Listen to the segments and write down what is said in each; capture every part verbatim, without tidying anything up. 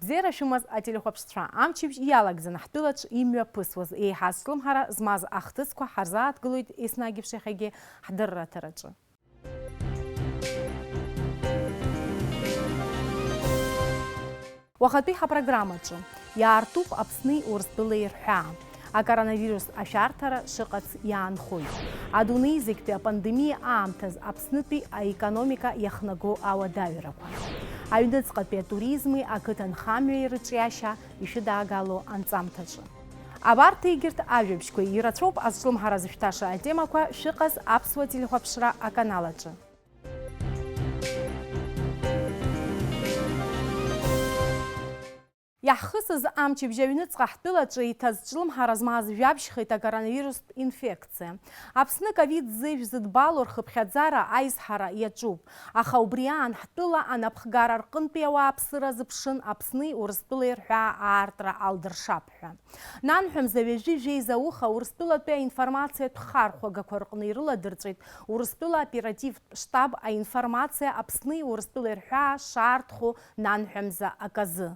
Бзиара шәымаз, ателехәаԥшцәа, амчыбжь иалагӡаны ҳтәылаҿ имҩаԥысуаз еиҳа азҿлымҳара змаз ахҭысқәа ҳарзааҭгылоит еснагь еиԥш иахьагьы ҳдырраҭараҿы. Уахатәи ҳапрограммаҿы иаартуп Аԥсни Урыстәылеи рҳәаа, акоронавирус ашәарҭара шыҟац иаанхоит, адунеи зегьтәи апандемиа аамҭаз Аԥснытәи аекономика иахнаго ауадаҩрақәа, аҩныҵҟатәи атуризми ақыҭанхамҩеи рыҿиашьа ишәыдаагало анҵамҭаҿы. Абарҭ егьырҭ ажәабжьқәеи ирацәоуп азҿлымҳара зышәҭаша атемақәа шәыҟаз аԥсуа телехәаԥшра аканал аҿы. Иаҳхысыз амчыбжь аҩныҵҟа ҳтәылаҿы иҭаз ҿлымҳара змаз жәабжьхеит акоронавирустә инфекциа. Аԥсны ковид зежә зыдбало рхыԥхьаӡара аизҳара иаҿуп, аха убри аан ҳтәыла анапхгара рҟынтәи ауааԥсыра зыԥшын Аԥсни Урыстәылеи рҳәаа аартра алдыршап ҳәа. Нанҳәамза ҩажәи жәеиза ауха Урыстәылатәи аинформациатә хархәагақәа рҟны ирыладырҵәеит Урыстәыла оперативтә штаб аинформациа Аԥсни Урыстәылеи рҳәаа шаартху нанҳәамза аказы.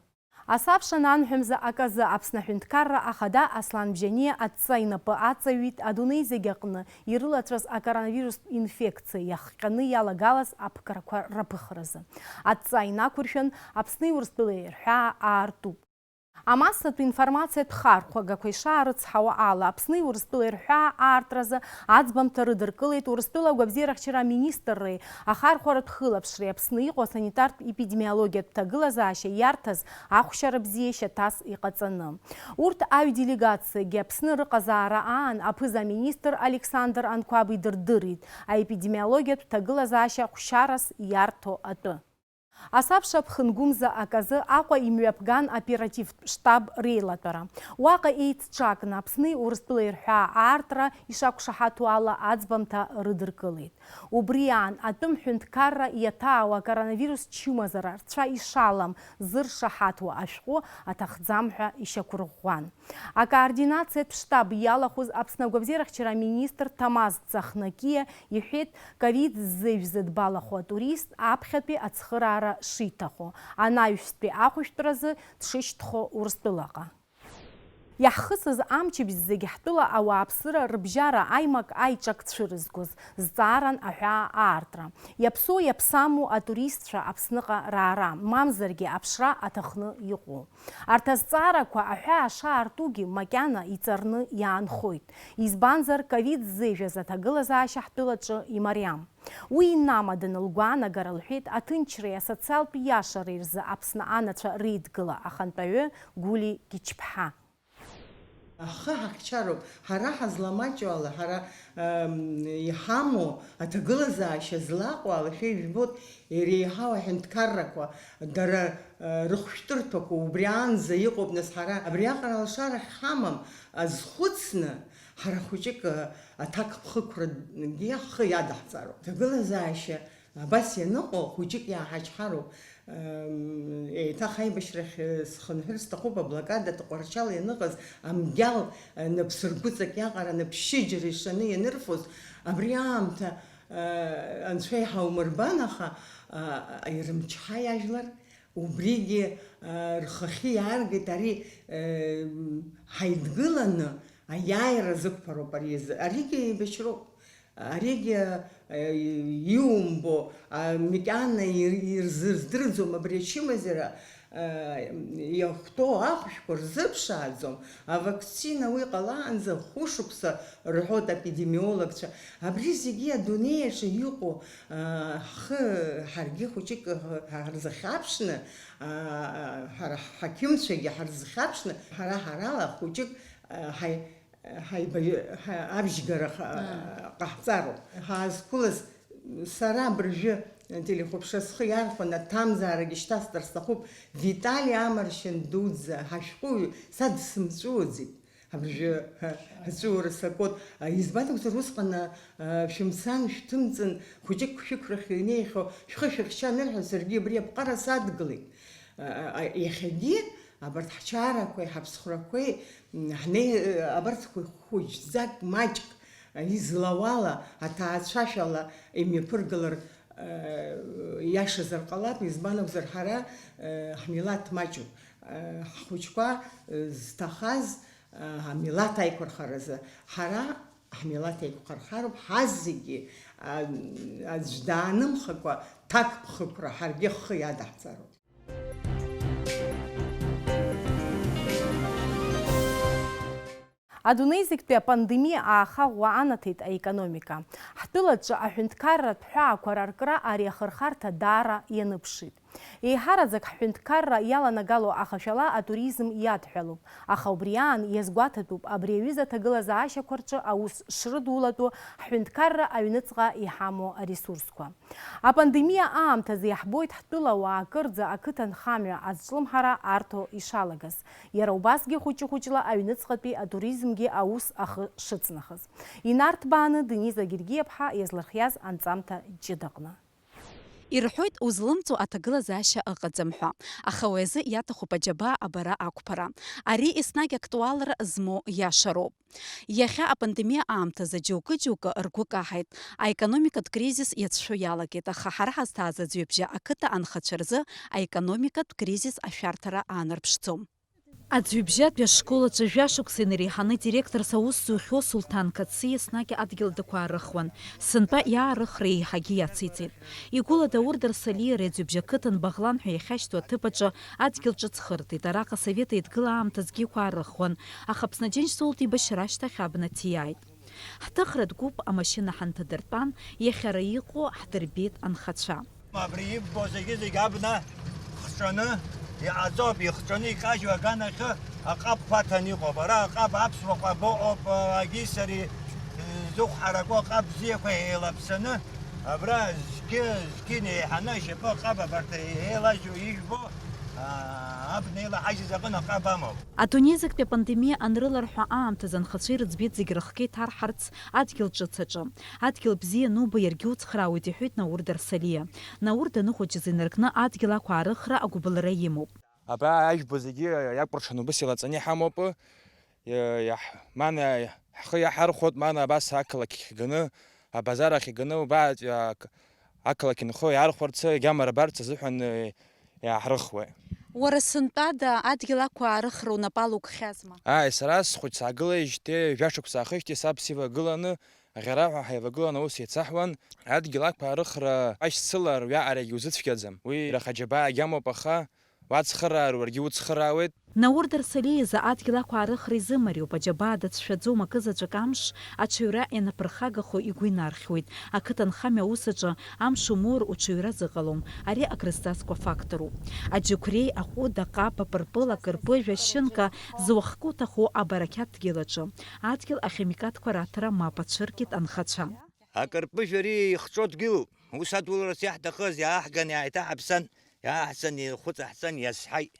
Асабша нанҳәамза аказы Аԥсны аҳәынҭқарра ахада Аслан Бжьаниа адҵа инапы аҵаҩит адунеи зегь аҟны ирылацәаз акоронавирустә инфекциа иахҟьаны иалагалаз аԥкрақәа раԥыхразы. Адҵа инақәыршәан, Аԥсни Урыстәылеи рҳәаа аартуп. Амассатә информациатә хархәагақәа ишаарыцҳауа ала, Аԥсни Урыстәылеи рҳәаа аартразы аӡбамҭа рыдыркылеит Урыстәыла агәабзиарахьчара аминистрреи ахархәаратә хылаԥшреи Аԥсны иҟоу асанитартә-епидемиологиатә ҭагылазаашьа иарҭаз ахәшьара бзиа шьаҭас иҟаҵаны. Урҭ аҩ делегациагьы Аԥсны рыҟазаара аан аԥыза-министр Александр Анқәаб идырдырит аепидемиологиатә ҭагылазаашьа хәшьарас иарҭо атәы. Асабша ԥхынгәымза аказы Аҟәа имҩаԥган оперативтә штаб реилатәара. Уаҟа еицҿакны Аԥсни Урыстәылеи рҳәаа аартра ишақәшаҳаҭу ала аӡбамҭа рыдыркылеит. Убри аан, атәым ҳәынҭқарра иаҭаау акоронавирус чымазара рцәа ишалам зыршаҳаҭуа ашәҟәы аҭахӡам ҳәа ишьақәырӷәӷәан. Акоординациатә штаб иалахәыз Аԥсны агәабзиарахьчара аминистр Ҭамаз Цахнакиа иҳәеит, ковид ззеижә зыдбалахо атурист аԥхьатәи ацхыраара шиҭаху, анаҩстәи ахәышәтәразы дшышьҭхо Урыстәылаҟа. Иаҳхысыз амчыбжь зегь ҳтәыла ауааԥсыра рыбжьара аимак-аиҿак цәырызгоз зҵааран аҳәаа аартра. Иаԥсоу-иаԥсаму атуристцәа Аԥсныҟа раара, мамзаргьы аԥшра аҭахны иҟоу. Арҭ азҵаарақәа аҳәаа шаартугьы макьана иҵарны иаанхоит, избанзар, ковид ззеижәыз аҭагылазаашьа ҳтәылаҿы имариам. Уи инамаданы лгәаанагара лҳәеит аҭынчреи асоциалтә иашареи рзы Аԥсны анацәа реидгыла ахантәаҩы Гәли Гьычԥҳа. Ҳхы ҳахьчароуп, ҳара ҳазламаҷу ала, ҳара, ам, иҳамоу аҭагылазаашьа злаҟоу ала, шәа ижәбоит, иреиҳау аҳәынҭқаррақәа, дара, а, рыхәшәтәырҭақәа убри аанӡа иҟоуп, нас ҳара абриаҟара алшара ҳамам, азхәыцны, ҳара хәыҷык, а, аҭакԥхықәрагьы ҳхы иадаҳҵароуп. Аҭагылазаашьа Абас ианыҟоу, хәыҷык иааҳачҳароуп. Ем, еиҭах аибашьрахь, э, схынҳәыр сҭахуп, аблокада Тҟәарчал ианыҟаз амгьал, э, напсыргәыҵак иаҟараны ԥшьыџьара ишаны ианырфоз, абри аамҭа, э, Анцәа иҳаумырбан, аха, а, ирымчҳаи ажәлар, убригьы, э, рхахьы иааргеит ари, э, ҳаидгыланы аиааира зықәԥароуп ари азы. Аригьы еибашьроуп. Аригьы, э, иумбо, а, макьана ир-, ирзырздырӡом абри ачымазара, э, иахәҭоу ахәшәқәа рзыԥшааӡом, авакцина уи ҟалаанӡа хәышықәса рҳәоит аепидемиологцәа. Абри зегьы адунеи аҿы иҟоу, а, ҳхы ҳаргьы хәыҷык ҳ-, ҳарзыхьаԥшны, а, ҳара ҳҳақьымцәагьы ҳарзыхьаԥшны, ҳара ҳарала хәыҷык, а, ҳаи-, ҳаибаҩ-, ҳа-, абжьгара ха-, Аа. ҟаҳҵароуп. Ҳаазқәылаз, сара абыржәы ателехәаԥшра схы иархәаны аҭамзаарагьы шьҭасҵар сҭахуп, Витали Амаршьан дуӡӡа, ҳашәҟәыҩҩы, са дсымҵәуаӡеит. Абыржәы, ҳа, ҳҵәыуара сакуеит. А, избан акәзар, усҟан, а, шәымцан, шәҭымҵын, хәыҷык шәықәрахь иҩнеихьоу, шәхы шәыхьча анырҳәа, саргьы абри аԥҟара садгылеит. А, а, иахьагьы абарҭ ҳчарақәеи ҳаԥсхәрақәеи, м, ҳнеи-, абарҭқәа хәыҷӡак маҷк излауала, аҭаацәашәала имҩаԥыргалар, э, иашазар ҟалап, избан акәзар, ҳара, э, ҳмилаҭ маҷуп. ҳхәыҷқәа зҭахаз амилаҭ аиқәырхаразы. Ҳара ҳмилаҭ еиқәхархароуп, ҳазегьы, а, аӡә даанымхакәа, ҭакԥхықәра ҳаргьы ҳхы иадаҳҵароуп. Адунеи зегьтәи апандемиа ааха ӷәӷәа анаҭеит аекономика. Ҳтәылаҿы аҳәынҭқарратә ҳәаақәа раркра ари ахырхарҭа даара ианыԥшит. Еиҳараӡак ҳҳәынҭқарра иаланагало ахашәала атуризм иадҳәалоуп, аха убри аан иазгәаҭатәуп абри аҩыза аҭагылазаашьақәа рҿы аус шрыдулатәу ҳҳәынҭқарра аҩныҵҟа иҳамоу аресурсқәа. Апандемиа аамҭазы иаҳбоит ҳтәылауаа акырӡа ақыҭанхамҩа азҿлымҳара арҭо ишалагаз, иара убасгьы хәыҷы-хәыҷла аҩныҵҟатәи атуризмгьы аус ахы шыҵнахыз. Инарҭбааны Дениза Гергиаԥҳа иазлырхиаз анҵамҭа ҷыдаҟны. Ирҳәоит, узлымҵуа аҭагылазаашьа ыҟаӡам ҳәа, аха уи азы иаҭахуп аџьабаа абара ақәԥара. Ари еснагь актуалра змоу иашароуп. Иахьа апандемиа аамҭазы џьоукы-џьоукы ргәы каҳаит. Аекономикатә кризис иацәшәо иалагеит, аха ҳара ҳазҭааз аӡҩыбжьа ақыҭа анхацәа рзы аекономикатә кризис ашәарҭара аанарԥшӡом. Аӡҩыбжьатәи ашкол аҿы жәашықәса инареиҳаны директорс аус зухьоу Сулҭан Қациа еснагь адгьыл дақәаарыхуан. Сынтәа иаарыхра еиҳагьы иациҵеит. Игәыла Даур Дарсалиа иара иӡҩыбжьа ақыҭан Баӷлан ҳәа иахьашьҭоу аҭыԥ аҿы адгьыл ҿыц хыртит. Араҟа Асовет Еидгыла аамҭазгьы иқәаарыхуан, аха Аԥсны Аџьынџь золт еибашьра ашьҭахь абна ҭиааит. Ҳҭыхратә гәыԥ амашьына ҳанҭадыртәан, иахьа ара иҟоу ҳдырбеит анхацәа. Абри иббо зегьы-зегь абна хҵәаны иҟаҵоуп, ихҵәаны икажьу аганахьы аҟаб ԥаҭан иҟоуп. Ара аҟаб аԥсуа ҟаб ыҟоуп, агьи сареи зыхә ҳараку аҟаб бзиақәа еилаԥсаны, абра зқьы, зқьы неиҳаны ашьапы аҟаб абарҭ еилажьу ижәбо, аа, абна еилаҳажьыз аҟын аҟаб амоуп. Адунеи зегьтәи апандемиа анрыларҳәа аамҭазы анхацәа ирыӡбеит зегь рыхгьы иҭарҳарц адгьыл ҿыц аҿы. Адгьыл бзиа ануба, иаргьы уцхраауеит, иҳәеит Наур Дарсалиа. Наур даныхәыҷыз инаркны адгьыл ақәаарыхра агәыбылра имоуп. Абра ажәба зегьы иакәыршан убыс илаҵаны иҳамоуп. Иа-, иаҳ-, мана ҳхы иаҳархәоит, мана абас ақалақь ахь иганы, абазар ахь иганы, убааҵәҟьа ақалақь инхо иаархәарц, агьама рбарц азыҳәан, э, иааҳрыхуеит. Уара сынтәада адгьыл ақәаарыхра унапала укхьазма? Ааи, сара схәыҷ саагылеижьҭеи жәашықәса аахижьҭеи саб сивагыланы, аӷьараҳәа ҳаивагыланы аус еицаҳуан. Адгьыл ақәаарыхра ашьцылар уиаҟарагьы узыцәгьаӡам. Уи рахаџьабаа агьамоуп, аха уацхыраар, уаргьы уцхыраауеит. Наур Дарсалиа изы адгьыл ақәаарыхра изымариоуп, аџьабаа дацәшәаӡом, акызаҵәык амш аҽаҩра ианаԥырхагахо игәы инархьуеит. Ақыҭанхамҩа аус аҿы амш умоур уҽаҩра зыҟалом, ари акрызҵазкуа факторуп. Аџьықәреи, аҟәыд, аҟаб, апырпыл, акырпыжә, ашьынка, зуахкы уҭаху абарақьаҭ дгьыл аҿы. Адгьыл ахимикатқәа раҭара мап ацәыркит анхацәа. Акырпыжә ари ихҵәо дгьылуп, ус адуларц иаҳҭахыз иааҳган иааиҭаҳаԥсан, иааҳцан, ихәыҵаҳҵан, иазҳаит.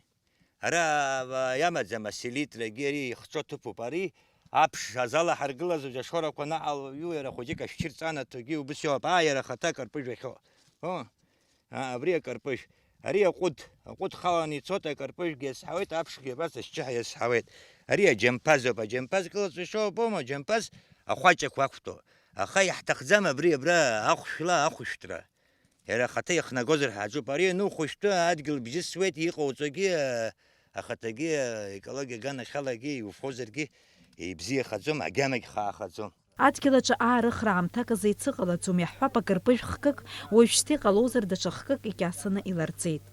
Ара, а, иамаӡам аселитрагьы, ари ихҵәо ҭыԥуп. Ари аԥш азал аҳаргылаз уажә ашорақәа наҟ алҩу, иара хәыҷык ашәчырҵанаҭогьы убыс иоуп. Аа, иара ахаҭа акарпыжә ахьоу. О, а, абри акарпыжә. Ари аҟәыд. Аҟәыд халаны ицоит, акарпыжәгьы иазҳауеит, аԥшгьы абас ашьшьыҳәа иазҳауеит. Ари аџьамԥазоуп. Аџьамԥаз кылаҵәа ишоу убома, аџьамԥаз ахәаҷақәа ақәтәоу. Аха иаҳҭахӡам абри абра ахәшәла ахәышәтәра. Иара ахаҭа ихнагозар ҳаҿуп. Ари ану хәышәтәы адгьыл бжьысуеит, иҟауҵогьы, ахаҭагьы, аекологиа аганахьалагьы иуфозаргьы ибзиахаӡом, агьамагь хаахаӡом. Адгьыл аҿы аарыхра аамҭак азы ицыҟалаӡом, иаҳҳәап, акырпыжә хкык уажәшьҭа иҟалозар, даҽа хкык икьасаны иларҵеит.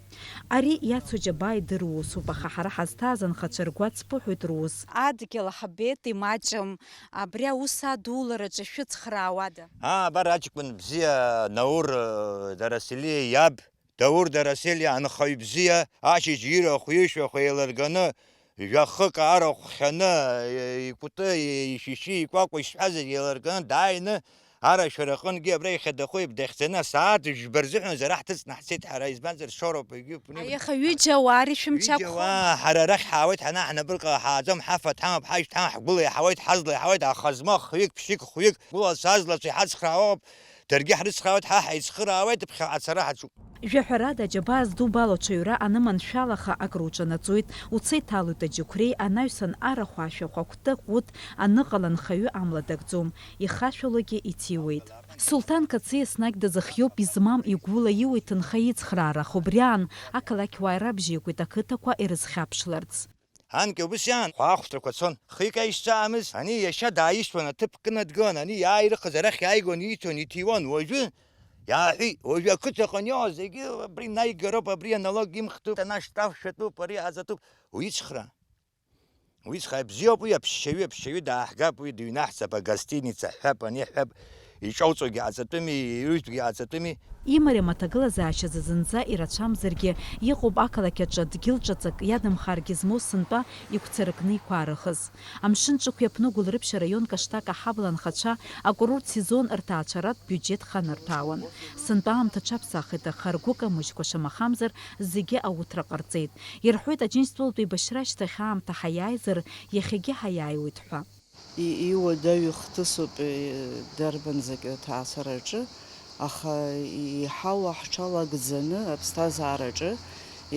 Ари иацу џьабаа идыруа усуп, аха ҳара ҳазҭааз анхацәа ргәы ацԥыҳәоит рус. Адгьыл ҳбеит, имаҷым, абри аус адулараҿы шәыцхраауада? Аа, абар аҷкәын бзиа Наур, э, Дарасели иаб, Даур Дарасели анхаҩ бзиа, ашьыжь ирахә-ишәахә еилырганы, жәахык арахә хьаны, икәты, ишәишьы, икәакәа ишҳәаз еилырганы дааины, арашәара аҟынгьы абра ихьадахо ибдахьӡаны асааҭ жәба рзыҳәан зара ҳҭыҵны ҳцеит ҳара, избанзар, шоуроуп, егьи уԥны. Аиаха ҩыџьа ауаа ари шәымч ҩыџьа ақәхом? Ауаа ҳара арахь ҳаауеит, ҳанаҳнапырҟа ҳааӡом, ҳафа дҳамоуп, ҳажь дҳамоуп, ҳгәыла иаҳауеит, ҳазла иаҳауеит, аха змоу хҩык, ԥшьҩык, хәҩык, гәыла сазлацәа иҳацхраауоуп, Даргьы ҳрыцхраауеит, ҳа ҳаицхыраауеит, ԥхьаҟа ацара ҳаҿуп. Жәаҳәарада, аџьабаа зду балацәа аҩра аныманшәалаха акры уҿанаҵоит, уца иҭалоит аџьықәреи, анаҩсан арахә ашәахәа, кәты-кәыт аныҟала анхаҩы амла дагӡом, ихашәалогьы иҭиуеит. Сулҭан Қациа еснагь дазыхиоуп измам игәыла иуа иҭынха ицхраара, аха убри аан ақалақьуаа ирабжьеигоит ақыҭақәа ирызхьаԥшларц. Анкьа убыс иаан, хәаахәҭрақәа цон. Хҩык аишьцәаамыз, ани иашьа дааишьҭуан, аҭыԥ кны дгылан, ани иааирыхыз арахь иааигон, ииҭон, иҭиуан. Уажәы иааҳәит, уажәы ақыҭаҟны иҟоу зегьы абри наигароуп, абри аналог имхтәуп, ана штраф шәатәуп, ари аӡатәуп. Уицхраа. Уицхраа бзиоуп, уи аԥсшьаҩы, аԥсшьаҩы дааҳгап, уи дыҩнаҳҵап, агостиница ҳҳәап, ани ҳҳәап, иҿоуҵогьы ҟаҵатәыми, ирыжәтәгьы ҟаҵатәыми. Имариам аҭагылазаашьазы зынӡа ирацәамзаргьы, иҟоуп ақалақь аҿы дгьыл ҿаҵак иадамхаргьы змоу сынтәа игәцаракны иқәаарыхыз. Амшын ҿықә иаԥну Гәылрыԥшь араион Каштак аҳабла анхацәа акурорт сезон рҭаацәаратә биуџьеҭ ханарҭәаауан. Сынтәа аамҭа аҽаԥсахит, аха ргәы камыжькәа шамахамзар, зегьы ауҭра ҟарҵеит. Ирҳәоит, Аџьынџьтәылатә еибашьра ашьҭахь аамҭа ҳаиааизар, иахьагьы ҳаиааиуеит ҳәа. И-, иуадаҩу хҭысуп, э, дарбанзаҟа ҭаацәараҿы, аха и-, иҳауа ҳҽалагӡаны аԥсҭазаараҿы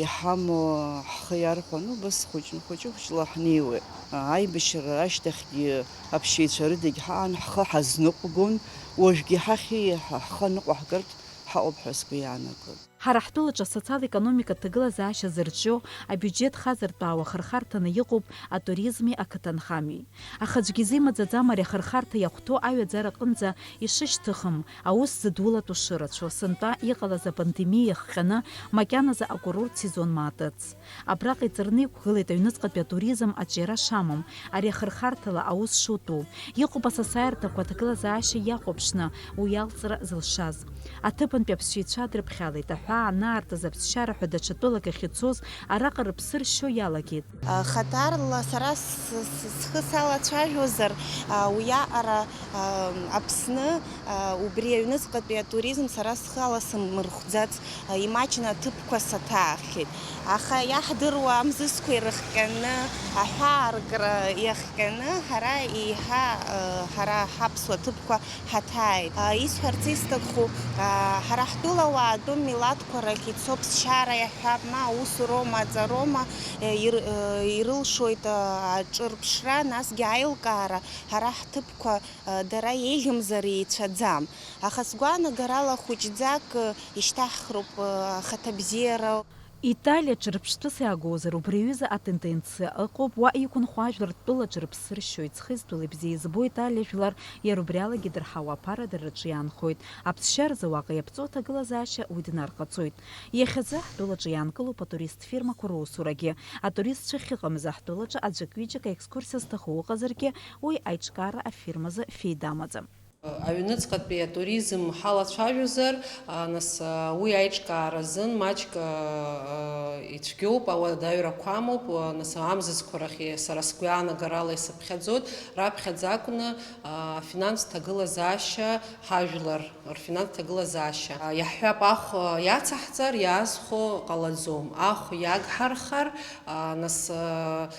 иҳамоу ҳхы иархәаны убас хәыҷ-, хәыҷы-хәыҷла ҳнеиуеит. Аибашьра ашьҭахьгьы аԥсшьаҩцәа рыдагь ҳаан ҳхы ҳазныҟәгон, уажәгьы ҳахьи ҳа-, ҳхы аныҟәаҳгартә ҳаҟоуп ҳәа сгәы иаанагоит. Ҳара ҳтәылаҿы асоциал-економикатә ҭагылазаашьа зырҿио абиуџьеҭ хазыртәаауа ахырхарҭаны иҟоуп атуризми ақыҭанхамҩеи. Аха аӡәгьы изы имаӡаӡам ари ахырхарҭа иахәҭоу аҩаӡара аҟынӡа ишышьҭыхым, аус зыдулатәу шырацәоу, сынтәа иҟалаз апандемиа иахҟьаны макьаназы акурорт сезон маатыц. Абраҟа иҵарны иқәгылеит аҩныҵҟатәи атуризм аҿиара шамам, ари ахырхарҭала аус шутәу. Иҟоуп асасааирҭақәа аҭагылазаашьа иахәаԥшны уи алҵра зылшаз. Аҭыԥантәи аԥсшьаҩцәа дрыԥхьалеит, аҳәаа анаартыз аԥсшьара ҳәа даҽа тәылак ахь ицоз араҟа рыԥсы ршьо иалагеит. Хаҭарла сара с-, с-, схы салацәажәозар, а, уиаҟара, а, Аԥсны, а, убри аҩныҵҟатәи атуризм сара схы ала сымырхәӡац, а, имаҷны аҭыԥқәа саҭаахьеит. Аха иаҳдыруа амзызқәа ирыхҟьаны, аҳәаа аркра иахҟьаны, ҳара еиҳа, а, ҳара ҳаԥсуа ҭыԥқәа ҳаҭааит. А, исҳәарц исҭаху, а, ҳара ҳтәылауаа атәым милаҭқәа рахь ицо ԥсшьара иаҳҳәап, ма аусуроума, аҵароума, э, ир-, э, ирылшоит, а, аҿырԥшра, насгьы аилкаара, ҳара ҳҭыԥқәа, а, дара еиӷьымзар еицәаӡам. Аха сгәаанагарала хәыҷӡак, э, ишьҭаҳхроуп, э, ахаҭабзиара. Италиаҿы рыԥштәыс иаагозар, убри аҩыза атенденциа ыҟоуп, уа иқәынхо ажәлар тәылаҿы рыԥсы ршьоит, зхы зтәу лыбзиа избо италиа жәлар иара убри алагьы дырҳауа аԥара дара рҿы иаанхоит. Аԥсшьаразы уаҟа иаԥҵоу аҭагылазаашьа уи днарҟаҵоит. Иахьазы ҳтәылаҿы иаанкылоуп атурист фирмақәа русурагьы. Атуристцәа ахьыҟамыз ҳтәылаҿы аӡәык-ҩыџьак аекскурсиа зҭаху ыҟазаргьы, уи аиҿкаара афирмазы феида амаӡам. Аҩныҵҟатәи атуризм ҳалацәажәозар, а, нас, а, уи аиҿкаара азын маҷк, а, а, ицәгьоуп, ауадаҩрақәа амоуп, а, нас амзызқәа рахь сара сгәаанагарала исыԥхьаӡоит, раԥхьаӡа акәны, а, афинанстә ҭагылазаашьа ҳажәлар рфинанстә ҭагылазаашьа. А, иаҳҳәап, ахә, а, иацаҳҵар, иаазхәо ҟалаӡом. Ахә иагҳархар, а, нас, а,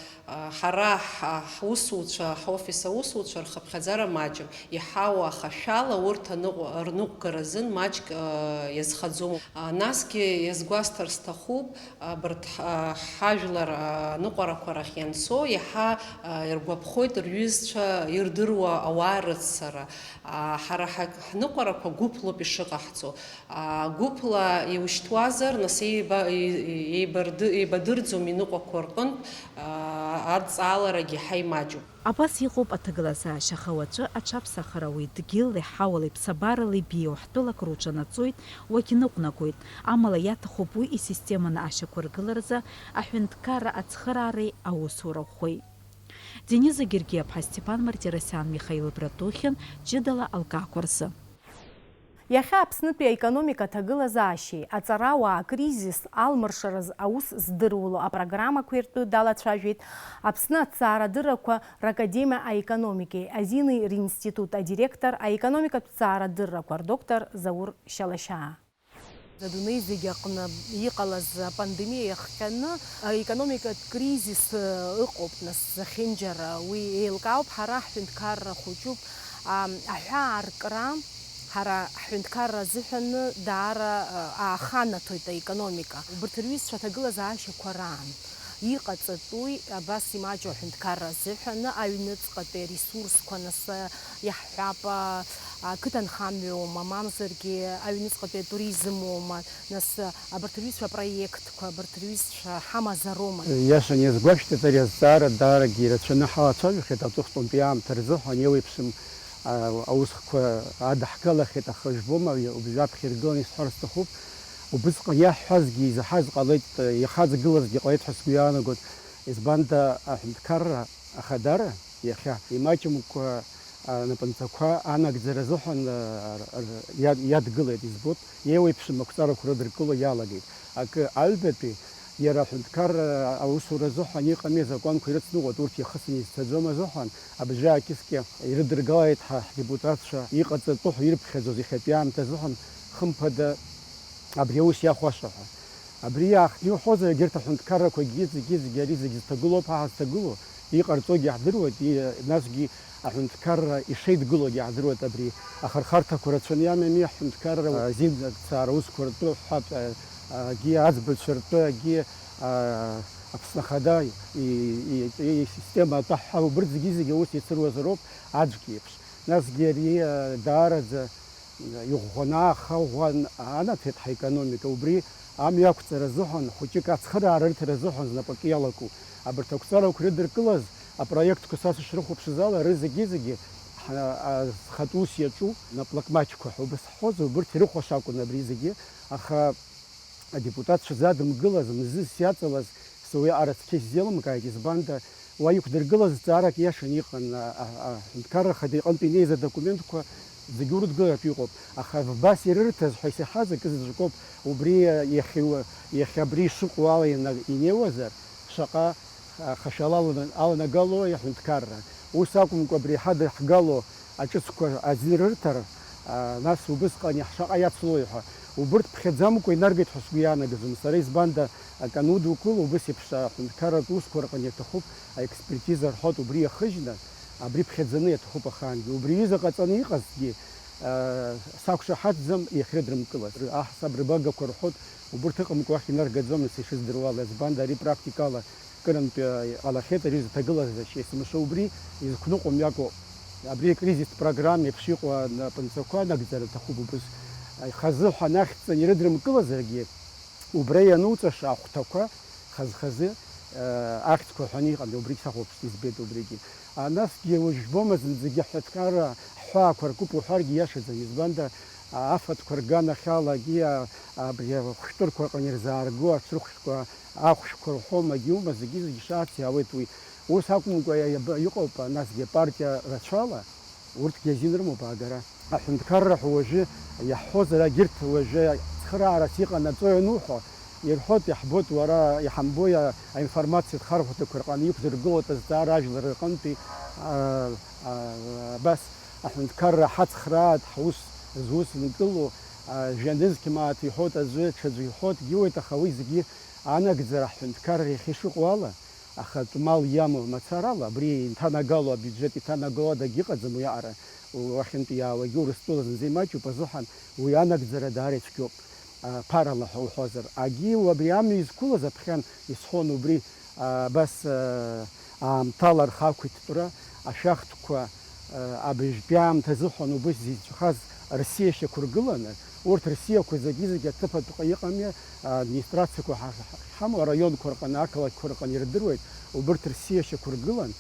Ҳара ҳа-, ҳусуцәа, ҳофис аусуцәа рхыԥхьаӡара маҷым. Иҳауа ахашәала урҭ аныҟә-, рныҟәгара азын маҷк, ы, иазхаӡом. А, насгьы иазгәасҭар сҭахуп, абарҭ ҳа-, ҳажәлар, а, ныҟәарақәа рахь ианцо, иаҳа, а, иргәаԥхоит рҩызцәа ирдыруа ауаа рыццара. А, ҳара ҳа-, ҳныҟәарақәа гәыԥлоуп ишыҟаҳҵо. А, гәыԥла иушьҭуазар, нас еиба-, еи-, еибарды-, еибадырӡом иныҟәақәо рҟынтә, а, адҵааларагь иаҳа имаҷуп. Абас иҟоуп аҭагылазаашьа, аха уаҵәы аҽаԥсахра уи дгьыли ҳауали ԥсабарали беиоу ҳтәылак руҿанаҵоит, уагьныҟәнагоит, амала иаҭахуп уи исистеманы ашьақәыргыларазы аҳәынҭқарра ацхыраареи аусура ӷәӷәеи. Дениза Гергиаԥҳа, Степан Мартиросиан, Михаил Братухин, ҷыдала алкаақәа рзы. Иахьа Аԥснытәи аекономика аҭагылазаашьеи аҵарауаа акризис алмыршараз аус здыруло апрограммақәеи ртәы далацәажәеит Аԥсны аҭҵаарадыррақәа ракадемиа аекономикеи азини ринститут адиректор, аекономикатә ҭҵаарадыррақәа рдоктор Заур Шьалашьаа. Адунеи зегьы аҟны иҟалаз апандемиа иахҟьаны аекономикатә кризис ыҟоуп, нас, зехьынџьара уи еилкаауп, ҳара ҳҳәынҭқарра хәыҷуп, а, аҳәаа аркра, Ҳара ҳҳәынҭқарра азыҳәан даара, а, ааханаҭоит аекономика. Убырҭ рҩызцәа аҭагылазаашьақәа раан иҟаҵатәуи абас имаҷу аҳәынҭқарра азыҳәан аҩныҵҟатәи аресурсқәа, нас, а, иаҳҳәап, а, ақыҭанхамҩоума, мамзаргьы аҩныҵҟатәи атуризмоума, нас, а, абарҭ рҩызцәа апроектқәа, абарҭ рҩызцәа ҳамазароума? Иаша иазгәашәҭеит, ари азҵаара даарагьы ирацәаны ҳалацәажәахьеит аҵыхәтәантәи аамҭа рзыҳәан еиуеиԥшым аусқәа адаҳгалахьеит, аха, жәбома, убжьы аԥхьа иргыланы исҳәар сҭахуп, убысҟан иаҳҳәазгьы изаҳаз ҟалеит, иахаҵгылазгьы ҟалеит ҳәа сгәы иаанагоит, избанда аҳәынҭқарра ахадара иахьа имаҷымкәа анапынҵақәа анагӡара азыҳәан, а, р-, р-, иад-, иадгылеит, избоит, еиуеиԥшым ақәҵарақәа рыдыркыло иалагеит. Акы аҩбатәи, иара аҳәынҭқарра аусура азыҳәан иҟами азакәанқәа ирыцныҟәоит, урҭ иахысны изцаӡом азыҳәан, абжьы аакьыскьа ирыдыргалеит ҳа ҳдепутатцәа иҟаҵатәу ҳәа ирыԥхьаӡоз иахьатәи аамҭа азыҳәан, хымԥада, абри аус иахәаша ҳәа. Абри иаахтны иуҳәозар, егьырҭ аҳәынҭқаррақәагьы зегьы, зегьы ари зегьы зҭагылоуп ҳәа ҳазҭагылоу, иҟарҵогьы ҳдыруеит, и-, насгьы аҳәынҭқарра ишеидгылогьы ҳдыруеит абри. Ахырхарҭақәа рацәаны иамами аҳәынҭқарра, а, азин, аҭҵаара аусқәа ртәы ҳәа, а, агьи аӡбаҩцәа ртәы, агьи, а, Аԥсны Ахада и-, и-, и-, исистема атәы ҳәа убырҭ зегьы-зегьы аус еицыруазароуп аӡәк иеиԥш. Насгьы ари, а, даараӡа иӷәӷәаны ааха ӷәӷәан анаҭеит ҳаекономика. Убри амҩа ақәҵара азыҳәан, хәыҷык ацхыраара рыҭара азыҳәан знапаҿы иалаку абарҭ ақәҵарақәа ирыдыркылаз апроектқәа са сышрыхәаԥшыз ала, рызегьы-зегьы ҳа-, а, зхатә ус иаҿу наплакмаҷқәа ҳәа убас ҳҳәозар, убырҭ ирыхәаша акәын абри зегьы, аха адепутатцәа задымгылаз, мзызс иаҵалаз, са уи аҟара цқьа исзеилымкааит, избанда, уа иқәдыргылаз зҵаарак иашан иҟан, а, а, аҳәынҭқарра Ахада иҟынтә инеиз адокументқәа зегьы урыдгылартә иҟоуп, аха вбас ирырҭаз ҳәа исаҳаз акы заҵәыкоуп, убри, а, иахьа, иахьа абри ишыҟоу ала ина-, инеиуазар, шаҟа, а, хашәала алана-, аланагалои аҳәынҭқарра. Ус акәымкәа, абри ҳадыхгало аҿыцқәа азин рырҭар, а, нас убысҟан иаҳ-, шаҟа иацлои ҳәа. Убырҭ ԥхьаӡамкәа инаргеит ҳәа сгәы иаанагӡом сара, избанда, акы анудукыл, убыс еиԥш аҳәынҭқарратә усқәа рҟны иаҭахуп аекспертиза рҳәоит, убри иахыжьны, абри ԥхьаӡаны иаҭахуп ахаангьы. Убри аҩыза ҟаҵаны иҟазҭгьы, а, сақәшаҳаҭӡам иахьрыдрымкылаз. Аҳасаб рыбагақәа рҳәоит, убырҭ ыҟамкәа уахь инаргаӡомызт ишыздыруала, избанда ари практикала Кырынтә иҟалахьеит ари зҭагылазашьа есымша убри изықәныҟәо мҩакоуп. Абри акризистә программа еиԥш иҟоу анапынҵақәа нагӡара аҭахуп убыс. Хазы ҳәа нахьӡҵаны ирыдрымкылазаргьы, убра иануҵаша ахәҭақәа хаз-хазы, э, ахьӡқәа ҳәаны иҟан, убригь сахәаԥшт, избеит убригьы. А, насгьы уажә жәбома зынӡагьы ҳҳәынҭқарра ҳҳәаақәа ркуп уҳәаргьы иашаӡам, избанда, а, афатәқәа рганахьалагьы, а, абри ахәшәтәырқәа рҟны ирзаарго аҽрыхәшәқәа, ахәшәқәа рҳәома, егьиума, зегьы-зегьы шаарц иаауеит уи. Ус акәымкәа, иаба-, иҟоуп, а, насгьы апартиа рацәала, урҭгьы азин рымоуп аагара. Аҳәынҭқарра ҳәа уажәы иаҳҳәозар, егьырҭ уажәы цхыраарас иҟанаҵои ануҳәо, ирҳәоит, иаҳбоит, уара иҳамбои, а, аинформациатә хархәҭақәа рҟны иқәдыргылоит азҵаара ажәлар рҟынтәи, а, а, абас аҳәынҭқарра ҳацхраат, ҳус зус нкыло, а, жәа-нызқь мааҭ иҳәоит аӡәы, ҽаӡәы иҳәоит, иуеит, аха уи зегьы анагӡара ҳҳәынҭқарра иахьа ишыҟоу ала, ахатә мал иамоу мацарала, абри инҭанагало, абиуџьет иҭанагало адагьы ыҟаӡам уиаҟара, уахьынтә иаауагьы Урыстәыла зынӡа имаҷуп азыҳәан, уи анагӡара даара ицәгьоуп, а, ԥарала ҳәа уҳәозар. Агьи абри амҩа изқәылаз аԥхьан исҳәон убри, а, абас, а, аамҭала рхы ақәиҭтәра, ашәахтәқәа, а, абыжьтәи аамҭа азыҳәан убыс зицәхаз рсиа шьақәыргыланы, урҭ рсиақәа зегьы-зегьы аҭыԥ атәҟа иҟами, администрациақәа ҳа-, ҳа-, ҳамоу араионқәа рҟны, ақалақьқәа рҟны ирдыруеит, убырҭ рсиа шьақәыргылан,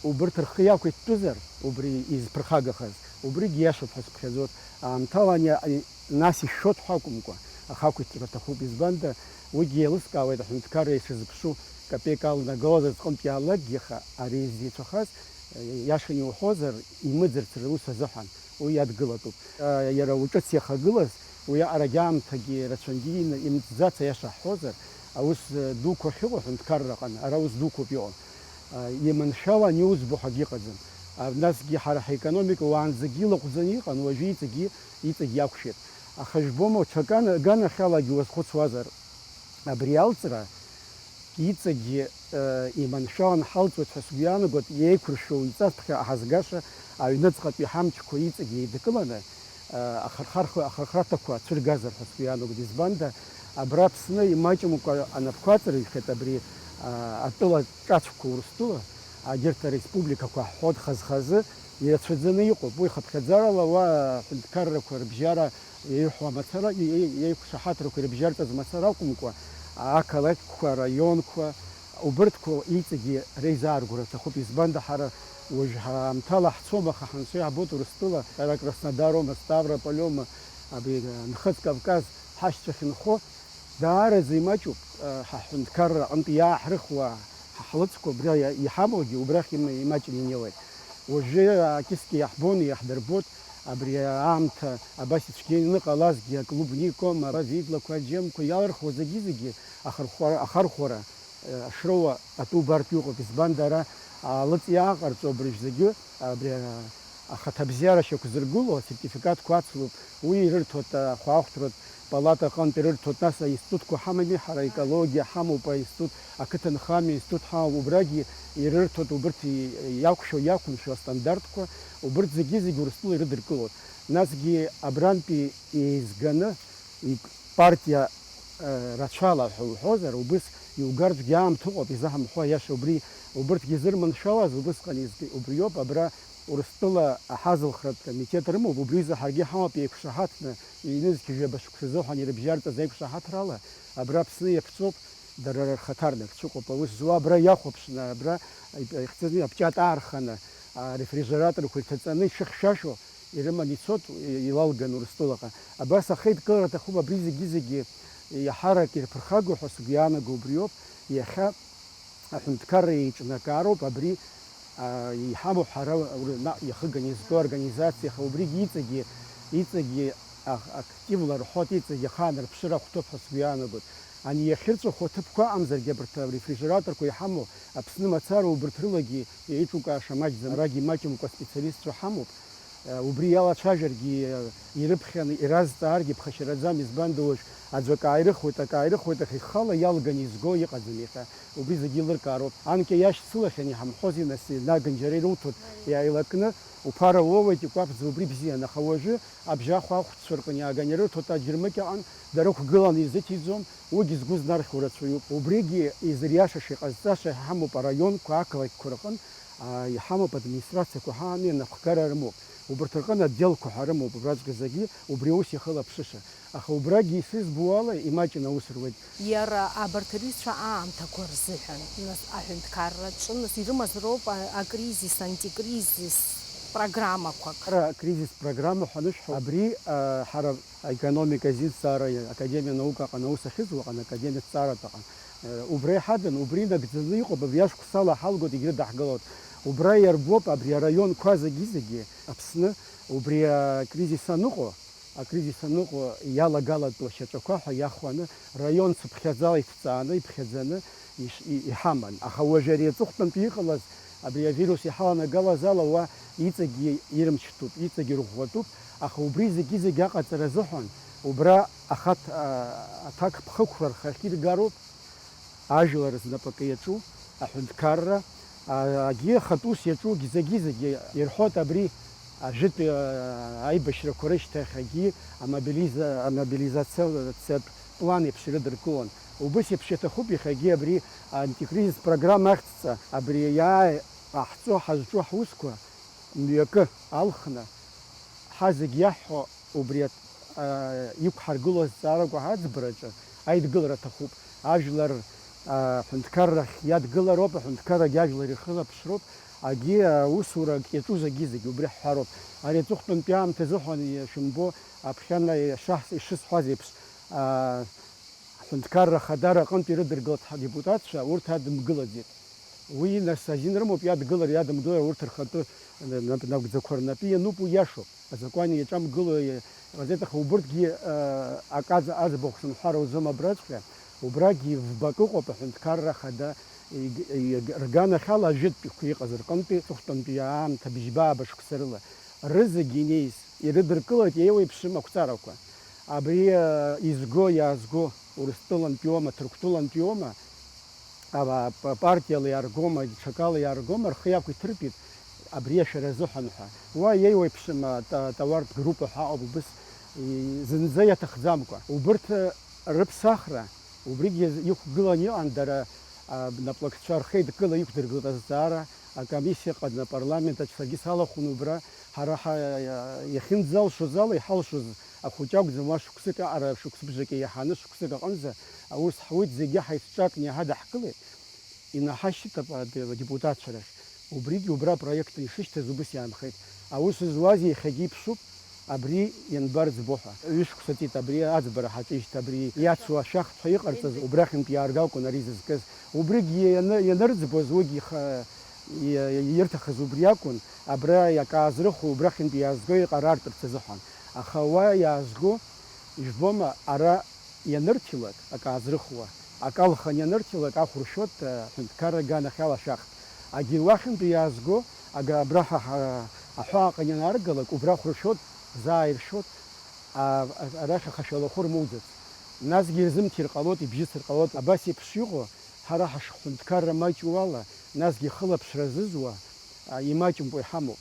убырҭ рхы иақәиҭтәызар, убри изԥырхагахаз, убригь иашоуп ҳәа сыԥхьаӡоит. Аамҭала ани-, ани-, нас ишәшәоит ҳәа акәымкәа, ахақәиҭтәра аҭахуп, избанда, уигьы еилыскаауеит аҳәынҭқарра ишазыԥшу, капеик аланагалозар зҟынтә иаалакгьы, аха ари зеицәахаз, иашан иуҳәозар, имыӡырц рус азыҳәан. Уи иадгылатәуп. Иара уҿыц иахагылаз, уиаҟарагьы аамҭагьы рацәангьы ин-, имҵӡац, аиаша ҳҳәозар, аус дуқәа ахьыҟоу аҳәынҭқарраҟны, ара аус дуқәоуп иҟоу. Иманшәалан иузбо ҳәагьы ыҟаӡам. Насгьы ҳара ҳекономика уаанӡагьы илаҟәӡаны иҟан, уажәы иҵегьы, иҵегь иақәшәеит. Аха жәбома, ҽакы ана-, аганахьалагьы уазхәыцуазар, абри алҵра иҵегьы, э, иманшәалан ҳалҵуеит ҳәа сгәы иаанагоит, иеиқәыршәоу иҵасԥхьа ҳазгаша аҩныҵҟатәи ҳамчқәа иҵегьы еидкыланы, э, ахырхархо-, ахырхарҭақәа цәыргазар ҳәа сгәы иаанагоит. Избанда, абра Аԥсны имаҷымкәа анапқәа аҵарыҩхьеит абри, а, атәыла ҿацәқәа Урыстәыла, агьырҭ ареспубликақәа ҳҳәоит хаз-хазы, ирацәаӡаны иҟоуп. Уи хыԥхьаӡарала уа аҳәынҭқаррақәа рыбжьара иаирҳәо амацара, и-, и-, иеиқәшаҳаҭрақәа ирыбжьарҵаз мацара акәымкәа, ақалақьқәа, араионқәа, убырҭқәа иҵегьы реизааргара аҭахуп. Избанда, ҳара уажә ҳаамҭала ҳцом, аха ҳанцо иаҳбоит Урыстәыла, ара Краснодарома, Ставрополиома, абри Нхыҵ Кавказ ҳашьцәа ахьынхо, даараӡа имаҷуп, ҳа ҳҳәынҭқарра аҟынтә иааҳрыхуа ҳа ҳлыцқәа, абра иа-, иҳамоугьы убрахь има-, имаҷны инеиуеит. Уажәы акьыскьа иаҳбон, иаҳдырбоит, абри аамҭа абас ицәгьа ианыҟалазгьы, аклубникома, ара Видлақәа, аџьемқәа иалырхуа зегьы-зегьы ахырхәара, ахархәара, ашроуа атәы убартә иҟоуп. Избанда ара алыҵ иааҟарҵо абыржә зегьы, абри ахаҭабзиара шьақәзыргыло асертификатқәа ацлоуп, уи ирырҭоит ахәаахәҭратә палата аҟынтә, ирырҭоит, нас аинститутқәа ҳамами, ҳара аекологиа ҳамоуп, аинститут, ақыҭанхамҩа институт ҳамоуп, убрагьы ирырҭоит, убырҭ и-, иақәшәо, иақәымшәо астандартқәа, убырҭ зегьы-зегьы Урыстәыла ирыдыркылоит. Насгьы абрантәи еизганы, ик-, партиа, э, рацәала ҳәа уҳәозар, убыс иугартәгьы аамҭа ыҟоуп, изаҳамҳәо аиаша убри, убырҭгьы зырманшәалаз убысҟан изгьы убриоуп, абра Урыстәыла аҳазылхратә комитет рымоуп, убри изы ҳаргьы ҳамоуп еиқәшаҳаҭны, ҩнызқь жәаба шықәса азыҳәан ирыбжьарҵаз аиқәшаҳаҭрала, абра Аԥсны иаԥҵоуп, дара рхаҭарнак ҽыҟоуп, аус зуа абра иахәаԥшны, абра ихьӡаны апчаҭ аарханы, арефрижераторқәа иҭаҵаны ишыхьшәашәо, ирыман ицот, илалган Урыстәылаҟа. Абас ахеидкылара аҭахуп, абри зегьы-зегьы иаҳарак ирԥырхагоу ҳәа сгәы иаанаго убриоуп. Иахьа аҳәынҭқарра еиҿнакаароуп, абри, а, иҳамоу ҳара ур-, наҟ иахыганы изтәу организациа, аха убригьы иҵегьы, иҵегьы ах-, активла рҳәоит, иҵегьы ахаанарԥшыра ахәҭоуп ҳәа сгәы иаанагоит. Ани иахьырҵәаху аҭыԥқәа ыҟамзаргьы, абарҭ арефрижераторқәа иҳамоу Аԥсны мацара убырҭ рылагьы еиҿукааша маҷӡам, арагьы имаҷымкәа специалистцәа ҳамоуп. Убри иалацәажәаргьы, ирыԥхьаны иразҵааргьы ԥхашьараӡам, избанда уажә аӡәы акы ааирыхуеит, акы ааирыхуеит, аха ихала иалган изго иҟаӡам иахьа. Убри зегьы еилыркаароуп. Анкьа иашьцылахьан иҳамҳәозеи, нас, наган џьара ирылҭоит, иааилакны, уԥара уоуеит, икәаԥӡа, убри бзиан, аха уажәы абжьахә ахәцәа рҟны иааган ирырҭоит, аџьармыкьаҟан дара ықәгыланы изыҭиӡом, уигьы згәы знархьуа рацәаҩуп. Убригьы изыриашаша, иҟазҵаша иҳамоуп араионқәа, ақалақьқәа рҟын, аа, иҳамоуп администрациақәа ҳааны, анапхгара рымоуп. Убарҭ рҟын отделқәа ҳәа рымоуп, убраҵәҟьа зегьы убри аус иахылаԥшыша. Аха убрагьы исызбо ала, имаҷын аус руеит. Иара абарҭ рҩызцәа аамҭақәа рзыҳәан, нас, аҳәынҭқарраҿы, нас, ирымазароуп а-, акризис, антикризис программақәак. Ара акризис программа ҳәа анышәҳәо, абри, а, ҳара аекономика азинҭҵаара академиа наукаҟны аус ахьызуа аҟны, академиа ҭҵааратә аҟны, э, убра иҳадан, убри инагӡаны иҟоуп, абри ашықәсала ҳалгоит, егьрыдаҳгылоит. Убра иарбоуп абри араионқәа зегьы-зегьы Аԥсны, убри акризис аныҟоу, акризис аныҟоу иалагалатәу ашьаҿақәа ҳәа иахәаны, раион цыԥхьаӡала иҭҵааны, иԥхьаӡаны иш-, и-, иҳаман. Аха уажәы ари аҵыхәтәантәи иҟалаз, абри авирус иҳаланагалаз ала уа иҵегьы ирымчтәуп, иҵегьы ирӷәӷәатәуп, аха убри зегьы-зегьы аҟаҵара азыҳәан, убра ахаҭ-, а-, аҭакԥхықәра рхахьы иргароуп. Ажәлар знапаҿы иаҿу аҳәынҭқарра, а, агьы ахатә ус иаҿугь зегьы-зегьы ирҳәоит абри ажәытә, а, аибашьрақәа рышьҭахь агьы амобилиза-, амобилизациатә план еиԥш ирыдыркылон. Убыс еиԥш иаҭахуп иахьагьы абри антикризис программа ахьӡҵа, абри иааи ҟаҳҵо ҳазҿу ҳусқәа мҩакы алхны, ҳазегь иаҳҳәо убри аҭ-, а, иқәҳаргылоу азҵаарақәа ҳаӡбараҿы аидгылара аҭахуп. Ажәлар, а, аҳәынҭқаррахь иадгылароуп, аҳәынҭқаррагьы ажәлар ирхылаԥшроуп, агьи аусурак иаҿу зегьы-зегьы убри ҳҳәароуп. Ари аҵыхәтәантәи аамҭа азыҳәан ишәымбо, аԥхьана ишаҳ-, ишысҳәаз еиԥш, а, Аҳәынҭқарра Ахада аҟынтә ирыдыргылт ҳадепутатцәа, урҭ адымгылаӡеит. Уи, нас, азин рымоуп иадгылар, иадымгылар, урҭ рхатәы нап-, нагәӡақәа рнапы иануп, уи иашоуп. Азакәан иаҿамгыло иҟаҵеит, аха убырҭгьы, а, акы аӡ-, аӡбахә сымҳәар ауӡом абраҵәҟьа. Убрагьы вбак ыҟоуп аҳәынҭқарра Ахада иг-, иг-, рганахьала ажәытәтәиқәа иҟаз рҟынтәи, ҵыхәтәантәи аамҭа бжьба-ааба шықәса рыла. Рызегь инеиз ирыдыркылоит еиуеиԥшым ақәҵарақәа. Абри, а, изго, иаазго, Урыстәылантәиоума, Ҭырқәтәылантәиоума, а, п-, партиала иааргома, ҽакала иааргома, рхы иақәиҭыртәит, Абри ашәара азыҳәан ҳәа. Уа иеиуеиԥшым атауартә группа ҳәа ауп убыс, зынӡа иаҭахӡамкәа. Убырҭ рыԥсахра, убригьы иқәгылан иҟан дара, наплакцәа рхеидкыла иқәдыргылт азҵаара акомиссиа ҟадны апарламент аҿы саргьы салахәын убра. Ҳара иахьынӡалшоз ала иҳалшоз ахәыҷы акәӡам, уа шықәсык аҟара, шықәсыбжак еиҳаны шықәсык аҟынӡа аус ҳуеит, зегьы ҳаицҿакны иаҳа даҳкылеит. Инаҳашьҭып адепутатцәа рахь. Убригьы убра апроект ишышьҭаз убыс иаанхеит. Аус зуаз иахьагьы иԥшуп, абри ианбарӡбо ҳәа. Ҩышықәса ҵит абри аӡбара ҳаҿижьҭ, абри иацу ашәахтә ҳәа иҟарҵаз убрахьынтә иааргакәын ари зызкыз. Убригьы ианы-, ианырӡбоз уигьы иха-, и-, ирҭахыз убри акәын, абра иаказрыху убрахьынтә иаазго иҟарартә азыҳәан. Аха уа иаазго, ижәбома, ара ианырҭилак, акы аазрыхуа, акы алхын ианырҭилак, ахә ршәот, аҳәынҭқарра аганахьала ашәахтә. Агьи уахьынтәи иаазго, ага абраҳа ҳа-, аҳәааҟны ианааргалак, убра ахә ршәот, заа иршәот, а-, а-, арахь ахашәалахәы рмоуӡац. Насгьы ирзымҭир ҟалоит, ибжьысыр ҟалоит, абас еиԥш иҟоу, ҳара ҳашҳәынҭқарра маҷу ала, насгьы хылаԥшра зызуа, а, имаҷымкәа иҳамоуп.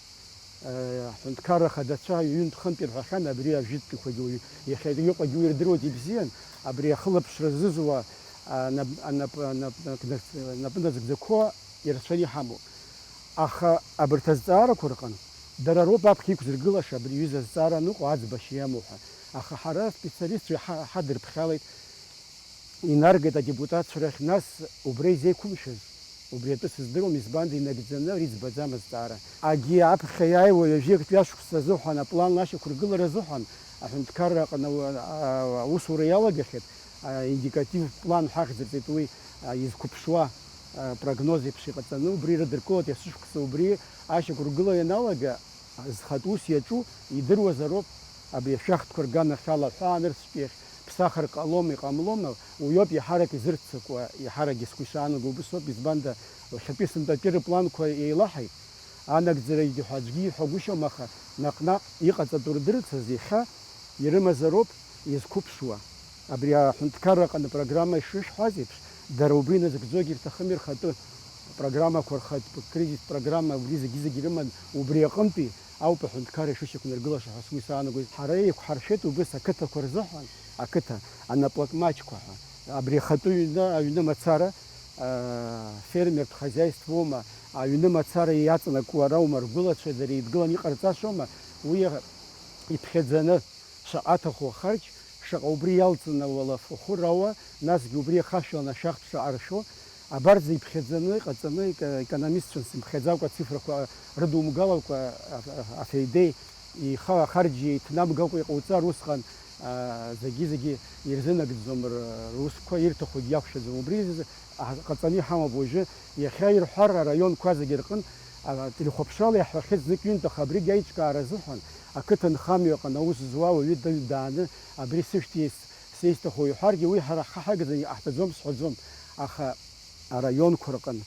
Аҳәынҭқарра Ахадацәа ҩынтә-хынтә ирҳәахьан, абри ажәытәтәиқәагьы уаҩы иахьа иҟагьы уи ирдыруеит ибзиан, абри ахылаԥшра зызуа, а, нап-, анап-, анап-, анап-, напыназгӡақәа ирацәаны иҳамоуп. Аха абарҭ азҵаарақәа рҟын дара роуп аԥхьа иқәзыргылаша абри аҩыза азҵаара аныҟоу аӡбашьа иамоу ҳәа. Аха ҳара аспециалистцәа иҳа-, ҳадырԥхьалеит. Инаргеит адепутатцәа рахь, нас убра изеиқәымшәаз, убри атәы сыздыруам, избанда инагӡаны ари ӡбаӡам азҵаара. Агьи аԥхьа иааиуа ҩажәи актәи ашықәсқәа азыҳәан аплан ашьақәыргылара азыҳәан аҳәынҭқарра аҟны ауа-, а-, аусура иалагахьеит, а, индикатив план ҳәа ахьӡырҵеит уи, а, изқәыԥшуа, а, прогноз еиԥш иҟаҵаны, убри ирыдыркылоит есышықәса убри ашьақәыргыла ианалага, зхатә ус иаҿу идыруазароуп, абри ашәахтәқәа рганахьала аҳәаа анырцәтәиахь ԥсахыр ҟалома, иҟамлома, уиоуп иаҳарак изырццакуа, иаҳаракгьы сгәы ишаанаго убыс ауп, избанда, иахьатәи сынтәатәи рыпланқәа еилаҳаит, анагӡарагьы ҳәа аӡәгьы иҳәагәышьом, аха наҟ-наҟ иҟаҵатәу рдырцаз иахьа ирымазароуп изқәыԥшуа. Абри аҳәынҭқарра аҟны программа ишышәҳәаз еиԥш, дара убри назыгӡогьы рҭахым, ирхатәы программақәа, рхатә кризистә программа, убри зегьы-зегьы рыман, убри аҟынтәи ауп аҳәынҭқарра ишышьақәнаргылаша ҳәа сгәы исаанагоит. Ҳара еиқәҳаршәеит убыс ақыҭақәа рзыҳәан, ақыҭа, анаплакмаҷқәа ҳәа. Абри ахатәы ҩны, аҩны мацара, аа, фермертә хозяйствоума, аҩны мацара иаҵанакуа раума, ргәылацәа дара еидгыланы иҟарҵашоума, уи иԥхьаӡаны шаҟа аҭаху ахарџь, шаҟа убри иалҵны ауалафахәы рауа, насгьы убри иахашәаланы ашәахтә шаҟа ршәо, абарҵа иԥхьаӡаны иҟаҵаны, ека-, економистцәан сымԥхьаӡакәа ацифрақәа рыдумгалакәа, аф-, аф-, афеидеи ихы ахарџь еиҭнамгакәа иҟауҵар усҟан, аа, зегьы-зегьы ирзынагӡом, р-, русқәа ирҭахугьы иақәшәаӡом. Убри азы ҟаҵаны иҳамоуп уажәы, иахьа ирҳәар, араионқәа зегьы рҟын, а, телехәаԥшрала иаҳҳәахьеит знык-ҩынтә, аха абригь аиҿкаара азыҳәан, ақыҭанхамҩа аҟны аус зуа ауаҩы даҩ-, дааны, абри сышәҭ, ес-, сеисҭаху иҳәаргьы, уи ҳара ҳхы ҳагӡаны иҟаҳҵаӡом сҳәаӡом, аха араионқәа рҟын,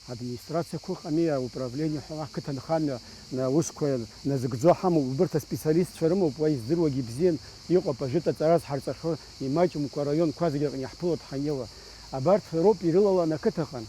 администрациақәа ыҟами, ауправлениа ҳәа, ақыҭанхамҩа, на-, аусқәа назыгӡо ҳамоуп, убырҭ аспециалистцәа рымоуп, уа издыруагьы ибзиан, иҟоуп ажәытә аҵара азҳарҵахьоу, имаҷымкәа араионқәа зегьы рҟны иаҳԥылоит ҳанеиуа. Абарҭ роуп ирылалан ақыҭаҟны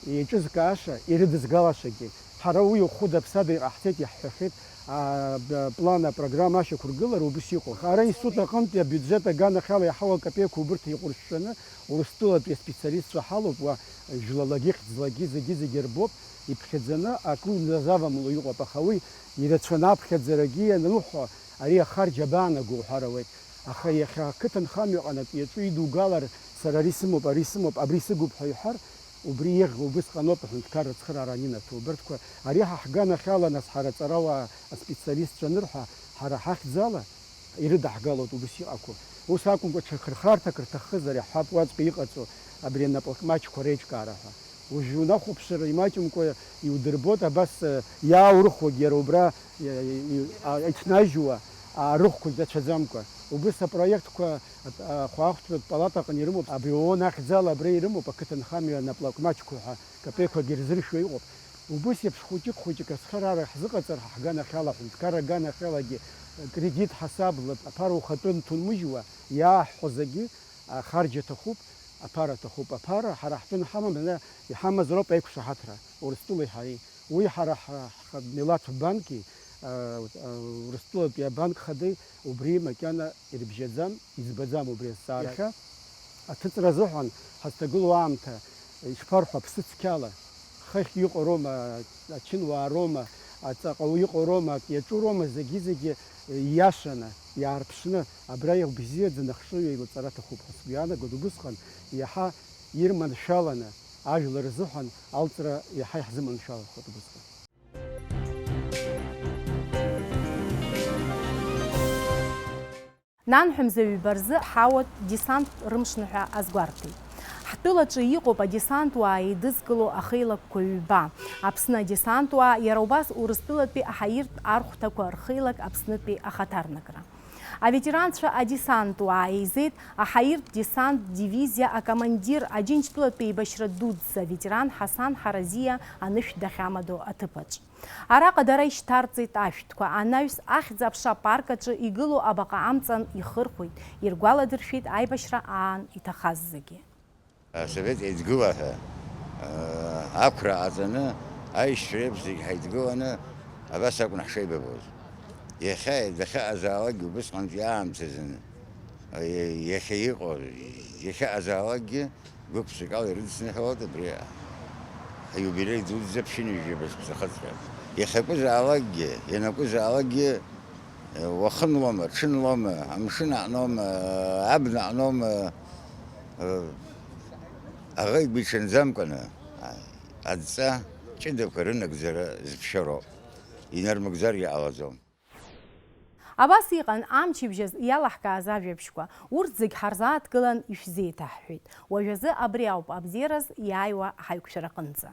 иеиҿызкааша, ирыдызгалашагьы. Ҳара уи хәыда-ԥсада иҟаҳҵеит, иаҳҳәахьеит, а, б-, план, апрограмма ашьақәыргылара убыс иҟоу. Ара аинститут аҟынтәи абиуџьет аганахьала иаҳау акапеиқәа убырҭ еиҟәыршәшәаны, Урыстәылатәи аспециалистцәа ҳалоуп, уа жәлалагьы, хьӡлагьы, зегьы-зегьы рбоуп, иԥхьаӡаны акы уназавамло иҟоуп, аха уи ирацәаны аԥхьаӡарагьы иануҳәо, ари ахарџь абаанаго уҳәар ауеит. Аха иахьа ақыҭанхамҩа ҟанатә иаҿу идугалар, сара ари сымоуп, ари сымоуп, абри сыгуп ҳәа иҳәар, убри еиӷьу убысҟаноуп аҳәынҭқарра ацхыраара анинаҭо. Убырҭқәа, ари ҳа ҳганахьала, нас, ҳара аҵарауаа аспециалистцәа анырҳәа, ҳара ҳахьӡала ирыдаҳгалоит убыс иҟақәоу. Ус акәымкәа, ҽа хырхарҭак рҭахызар, иаҳҳәап, уаҵәҟьа иҟаҵоу абри анаплакмаҷқәа реиҿкаара ҳәа. Уажәы унахәаԥшыр, имаҷымкәа иудырбоит, абас, э, иааурыхуагь иара убра, э, и-, а, иҭнажьуа, аарыхәқәагь рацәаӡамкәа. Убыс апроектқәа, а, а, ахәаахәҭратә палатаҟны ирымоуп, абри ООН ахьӡала абра ирымоуп, ақыҭанхамҩа анаплакмаҷқәа ҳәа капеиқәак ирзыршәуа иҟоуп. Убыс еиԥш хәыҷык-хәыҷык ацхыраара ҳзыҟаҵар, ҳганахьала, аҳәынҭқарра аганахьалагьы, э, кредит ҳасабла, аԥара ухатәы нҭынмыжьуа, иааҳҳәо зегьы, а, харџь аҭахуп. Аԥара аҭахуп. Аԥара ҳара ҳтәы анҳамам, иаҳамаз роуп аиқәшаҳаҭра Урыстәылеи ҳареи. Уи ҳара ҳа-, ҳхатә милаҭ банки, а, а, Урыстәылатәи абанк хадеи убри макьана ирыбжьаӡам, иӡбаӡам убри азҵаара. Иахьа аҭыҵра азыҳәан ҳазҭагылоу аамҭа, ишԥарҳәо, аԥсы цқьала, хыхь иҟоу роума, ачынуаа роума, аҵаҟа иҟоу роума, ак иаҿу роума, зегьы-зегьы ииашаны, иаарԥшны, абра иубзиаӡаны ахшыҩ еилаҵара аҭахуп ҳәа сгәы иаанагоит. Убысҟан иаҳа ирманшәаланы, ажәлар рзыҳәан алҵра иаҳа иаҳзыманшәалахоит убысҟан. Нанҳәа мза ҩба рзы ҳауатә десанттә рымшныҳәа азгәарҭеит. Ҳтәылаҿы иҟоуп адесанттуаа еидызкыло ахеилакқәа ҩба, Аԥсны адесанттуаа, иара убас Урыстәылатәи аҳаиртә архәҭақәа рхеилак Аԥснытәи ахаҭарнакра. Аветеранцәа адесанттуаа еизеит аҳаиртә десанттә дивизиа акомандир, Аџьынџьтәылатәи еибашьра дуӡӡа аветеран Ҳасан Ҳаразиа анышә дахьамадоу аҭыԥаҿ. Араҟа дара ишьҭарҵеит ашәҭқәа, анаҩс Ахьӡ-аԥша апарк аҿы игылоу абаҟа амҵан ихырхәеит, иргәаладыршәеит аибашьра аан иҭахаз зегьы. Асовет Еидгыла ҳәа, аа, ақәра ҟаҵаны, аишьцәа реиԥш зегь ҳаидгыланы, абас акәын ҳшеибабоз. Иахьа дахьыҟазаалакгьы убысҟантәи аамҭазын, иахьа иҟоу, иахьыҟазаалакгьы гәык-ԥсыкала ирыдысныҳәалоит абри ҳиубилеи дуӡӡа ԥшьынҩажәи бызшәа захыҵра. Иахьакәызаалакгьы, ианакәызаалакгьы, уахынлома, ҽынлома, амшын аҟнома, абна аҟнома, аӷа игәиҽанӡамкәаны адҵа ҷыдақәа рынагӡара зыԥшьароуп, инармыгӡаргьы ҟалаӡом. Абас иҟан амчыбжьаз иалаҳкааз ажәабжьқәа. Урҭ зегь ҳарзааҭгылан ишәзеиҭаҳҳәеит. Уажәазы абри ауп абзиараз иааиуа ҳаиқәшәараҟынӡа.